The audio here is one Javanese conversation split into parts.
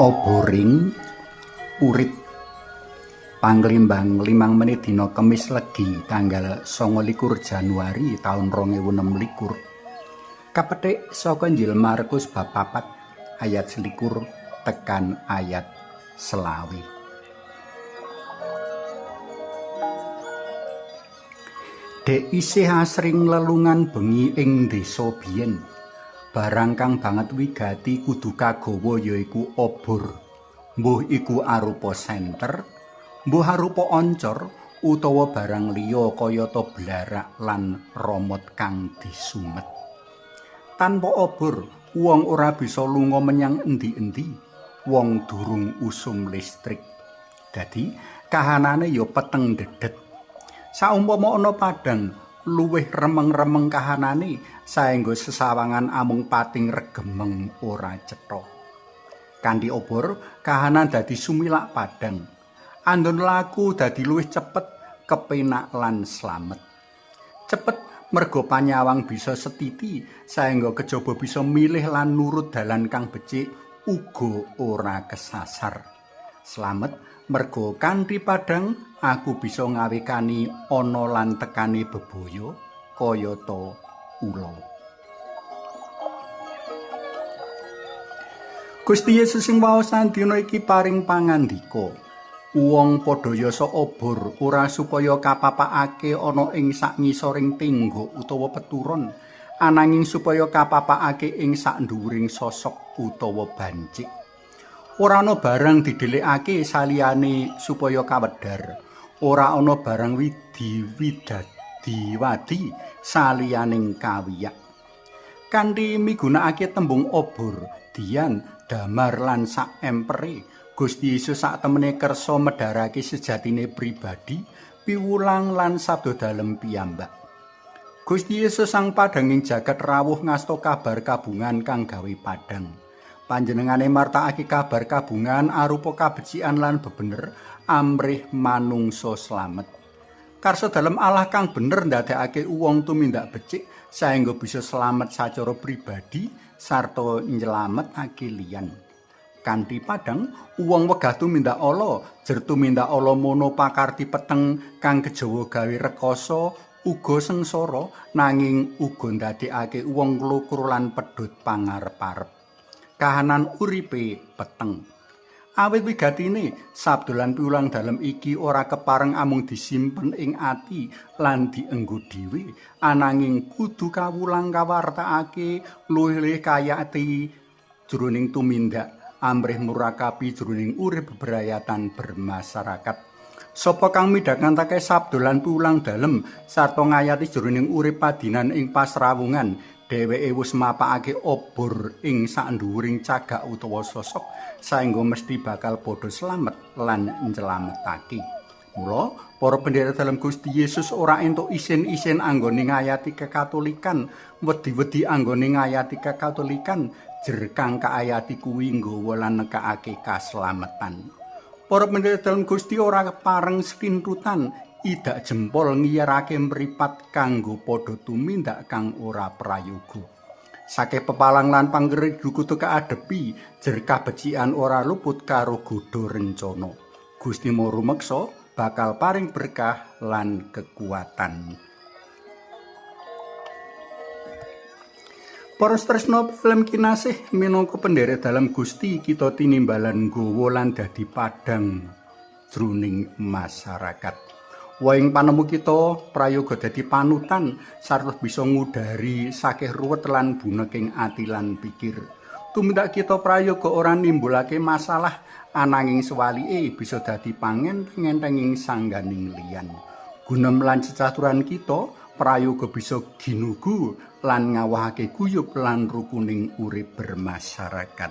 Oboring urip Panglimbang 5 menit dina Kemis Legi tanggal 29 Januari taun 2026. Kapetik saka Injil Markus bab 4 ayat 21 tekan ayat 20. Dek isih asring lelungan bengi ing desa biyen. Barang kang banget wigati kudu kagawa yaiku obor. Mbuh iku arupa senter, mbuh arupa oncor utawa barang liya kayata blarak lan romot kang disumet. Tanpa obor, wong ora bisa lunga menyang endi-endi. Wong durung usum listrik. Dadi kahanane ya peteng dedet. Saumpama ana padhang, luwih remeng-remeng kahanane saengga sesawangan amung pating regemeng ora cetha. Kanthi obor, kahanan dadi sumilak padhang. Andon laku dadi luwih cepet, kepenak lan slamet. Cepet merga panyawang bisa setiti saengga kejaba bisa milih lan nurut dalan kang becik uga ora kesasar. Slamet merga kanthi padhang aku bisa ngawekani ana lan tekane bebaya kayata ula. Gusti Yesus sing waosan dina iki paring pangandika, wong padha yasa obor ora supaya kapapakake ana ing sak ngisoring tenggok utawa peturon, ananging supaya kapapakake ing sak nduwuring sosok utawa bancik. Ora ana barang didhelikake saliyane supaya kawedhar. Ora ana barang widi widadi wadi saliyaning kawiyak. Kanthi migunakake tembung obor, dian, damar lan sak empere, Gusti Yesus sak temene kersa medharake sejatine pribadi, piwulang lan sabda dalem piyambak. Gusti Yesus sang padhanging jagat rawuh ngasta kabar kabungan kang gawe padhang. Panjenengane martakake kabar kabungan arupa kabecikan lan bebener amrih manungsa slamet. Karsa dalem Allah kang bener ndadekake wong tumindak becik saengga bisa slamet sacara pribadi sarta nyelametake liyan. Kanthi padhang, wong wegah tumindak ala, jer tumindak ala mono pakarti peteng kang kejawa gawe rekoso uga sengsara nanging uga ndadekake wong nglukur lan pedhot pangarep-arep. Kahanan uripe peteng. Awit wigatine sabda lan piwulang dalem iki ora kepareng amung disimpen ing ati lan dienggo dhewe, ananging kudu kawulang kawartakake luwih-luwih kayati jroning tumindak amrih murakabi jroning urip bebrayatan bermasyarakat. Sapa kang midhangantake sabda lan piwulang dalem sarta ngayati jroning urip padinan ing pasrawungan, dheweke wis mapakake obor ing saknduwuring cagak utawa sosok saengga mesti bakal padha slamet lan nyelametake. Mula para pendherek dalem Gusti Yesus ora entuk isin-isin anggone ngayati kekatolikan, wedi-wedi anggone ngayati kekatolikan, jer kang kaayati kuwi nggawa lan nekakake kaslametan. Para pendherek dalem Gusti ora pareng slintutan, idak jempol ngiyarake mripat kanggo padha tumindak kang ora prayoga. Sakeh pepalang lan pangredu kudu kaadepi, jer kabecikan ora luput karo godha rencana. Gusti Maha Rumeksa bakal paring berkah lan kekuatan. Para tresna film kinasih minangka pendherek dalem Gusti kita tinimbalan nggawa lan dadi padhang jroning masyarakat. Waing panemu kita prayoga dadi panutan sarta bisa ngudari sakeh ruwet lan buneking ati lan pikir. Tumindak kita prayoga ora nimbulake masalah ananging sewalike bisa dadi pangenteng-entenging sangganing liyan. Gunem lan cecaturan kita prayoga bisa ginugu lan ngawahake guyub lan rukuning urip bermasyarakat.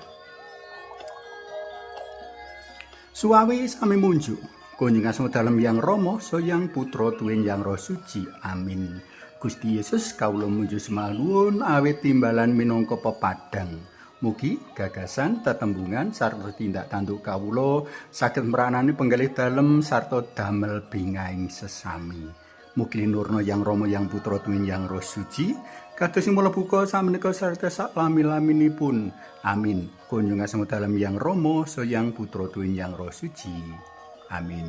Suwawi sami munjuk. Kunjung asma dalem Yang Rama, Yang Putra tuwin Yang Roh Suci. Amin. Gusti Yesus kawula muju semanuwun awit timbalan minangka pepadhang. Mugi gagasan, tetembungan sarta tindak tanduk kawula saged mranani penggalih dalem sarta damel bingahing sesami. Mugi nurna Yang Rama, Yang Putra tuwin Yang Roh Suci. Kados ing mula buka sameneika sarta saklami-laminipun. Amin. Kunjung asma dalem Yang Rama, Sang Yang Putra tuwin Yang Roh Suci. Amin.